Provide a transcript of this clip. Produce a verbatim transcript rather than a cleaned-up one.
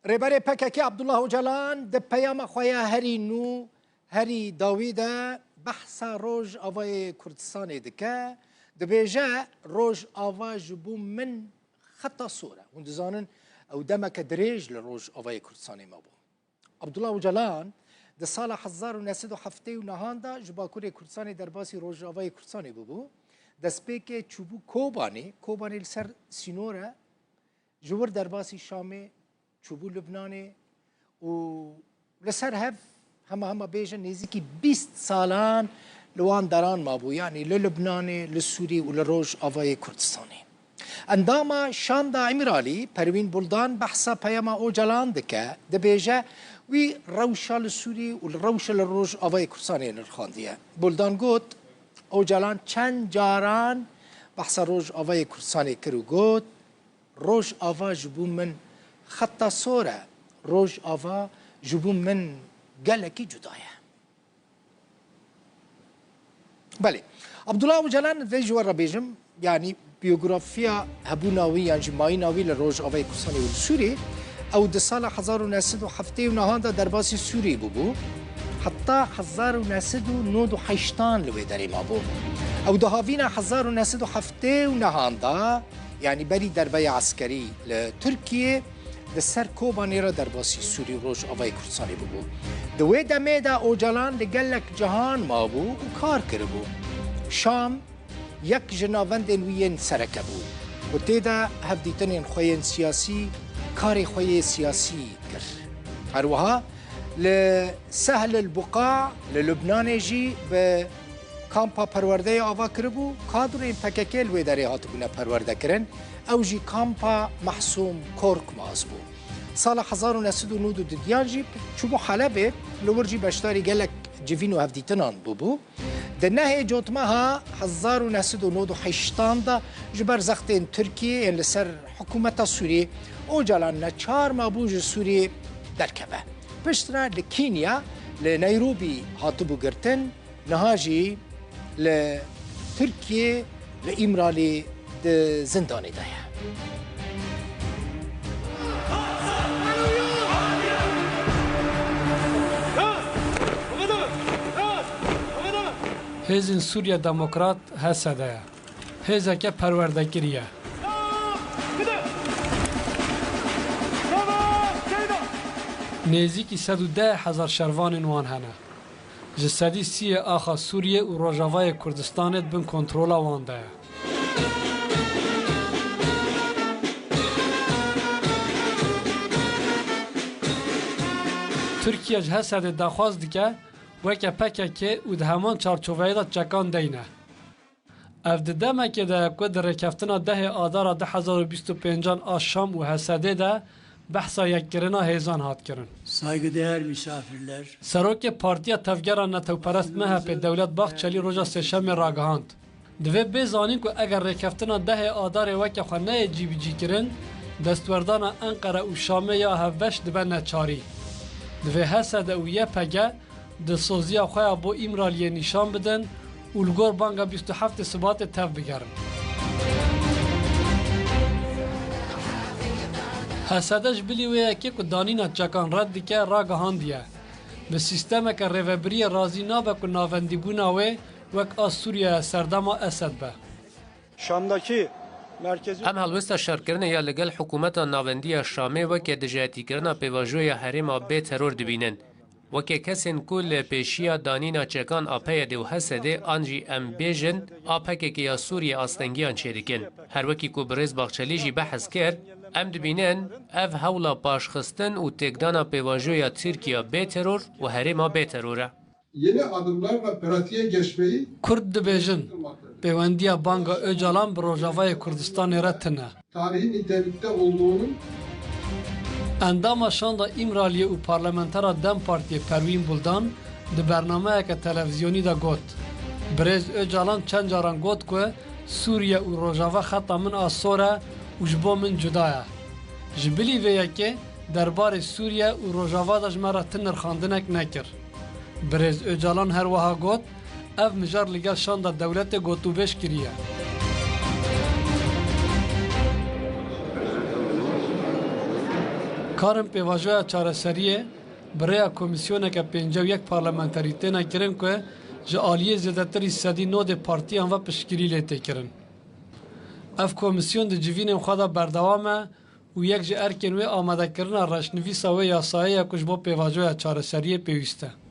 Rêberê P K K Abdullah Ocalan di peyama xwe ya herî nû, herî dawî de behsa Rojavayê Kurdistanê dike. Dibêje, Rojava ji bo min xeta sor e. Hûn dizanin, ew demeke dirêj li Rojavayê Kurdistanê mabû. Abdullah Ocalan di sala hezar û neh sed û heftê û nehan de ji Bakurê Kurdistanê derbasî Rojavayê Kurdistanê bûbû. Destpêkê çûbû Kobanê, Kobanê li ser sînor e, ji wir derbasî Şamê çûbû Lubnanê û li ser hev hema hema bêjin nêzîkî bîst salan li wan deran mabû, yanî li Lubnanê, li Sûrî û li Rojavayê Kurdistanê. Endama Şanda Îmralî, Perwîn Buldan, behsa peyama Ocalan dike, dibêje, wî rewşa li Sûrî û li rewşa li Rojavayê Kurdistanê nirxandiye. Buldan got, Ocalan çend caran behsa Rojavayê Kurdistanê kir û got, Rojava ji bo min xeta sor e. Rojava ji bo min gelekî cuda ye. Belê. Abdullah Ocalan, vê ji we re bêjim, yanî biyografiya hebûna wî yan jî mayîna wî li Rojavayê Kurdistanê û li Sûrî, ew di sala hezar û neh sed û heftê û nehan de derbasî Sûrî bûbû. Heta hezar û neh sed û nod û heştan li wê derê mabû. Ew di havîna hezar û neh sed û heftê û nehan de, yanî berî derbeya eskerî li Tirkiyê, li ser Kobanê re derbasî Sûrî û Rojavayê Kurdistanê bûbû. Di wê demê de Ocalan li gelek cihan mabû û kar kiribû. Şam yek ji navendên wî yên sereke bû û tê de hevdîtinên xwe yên siyasî, karê xwe yê siyasî kir. Her wiha li Sehl el Buqa li Lubnanê jî bi kampa perwerdeyê ava kiribû, kadroyên P K K li wê derê hatibûne perwerdekirin, ew jî kampa Mehsûm Korkmaz bû. Sala hezar û neh sed û nod û dudiyan jî çûbû Helebê, li wir jî beşdarî gelek civîn û hevdîtinan bûbû. Di nehê Cotmeha hezar û neh sed û nod û heştan de ji ber zextên Tirkiyê yên li ser hikûmeta Sûriyê, Ocalan neçar mabû ji Sûriyê derkeve. Piştre li Kenya, li Nairobi hatibû girtin, niha jî li Tirkiyê, li Îmralî di zindanê de ye. Hêzên Sûriye Demokrat, H S D ye. Hêzeke perwerdekirî ye. Nêzîkî sed û deh hezar şervanên wan hene. Ji sedî sî yê axa Sûriyê û Rojavayê Kurdistanê di bin kontrola wan de ye. Tirkiye ji H S D'ê daxwaz dike weke P K K û di heman çarçoveyê de çekan deyne. Ev di demekê de ye ku di rêkeftina dehê Adara du hezar û bîst û pêncan a Şam û H S D'ê de behsa yekkirina hêzan hat kirin. Saygıdeğer misafirler. Serokê Partiya Tevgera Netewperest M H P Dewlet Bahçelî roja Sêşemê ragihand. Divê bê zanîn ku eger rêkeftina dehê Adarê weke xwe neyê cîbicîkirin, destwerdana Enqere û Şamê ya hevbeş dibe neçarî. Divê H S D û Y P G dilsoziya xwe ya bo Îmraliyê nîşan bidin û li gor banga bîst û heftê Sibatê tev bigerin. H S D ji bilî wê yekê ku danîna çekan red dike, ragihandiye. Bi sîstemeke rêvebiriyê razî nabe ku navendîbûna wê wek a Sûriyeyê serdema Esed be. Şam'daki merkezi Em helwesta şerkirinê ya li gel hikûmeta navendî ya Şamê weke dijayetîkirina pêvajoya herêma bê teror dibînin. Weke kesên ku li pêşiya danîna çekan a P Y D û H S D'ê an jî em bêjin a P K K ya Sûriyê astengiyan çêdikin. Her wekî ku birêz Baxçelî jî behs kir, em dibînin ev hewla paşxistin û têkdana pêvajoya Tirkiya bê teror û herêma bê teror e. Yeni adımlarla pratiğe geçmeyi Kurd dibêjin, pêwendiya banga Ocalan bi Rojavayê Kurdistanê re tune. Tarihi nitelikte olduğunun Endama Şanda Îmraliyê û parlamentera DEM Partiyê Perwîn Buldan di bernameyeke televîzyonî de got, Birêz Ocalan çend caran got ku Sûriye û Rojava xeta min a sor e û ji bo min cuda ye. Ji bilî vê yekê derbarê Sûriye û Rojava de ji me re ti nirxandinek nekir. Birêz Ocalan her wiha got, ev mijar li gel şanda dewletê gotûbêj kiriye. Karin pêvajoya çareseriyê bi rêya komîsyoneke pêncî û yek parlamenterî têne kirin ku ji aliyê zêdetirî sedî nodê partiyan ve piştgirî lê tê kirin. Ev komîsyon di civînên xwe de berdewam e û yek ji erkên wê amadekirina reşnivîsa wê yasayê ye ku ji bo pêvajoya çareseriyê pêwîst e.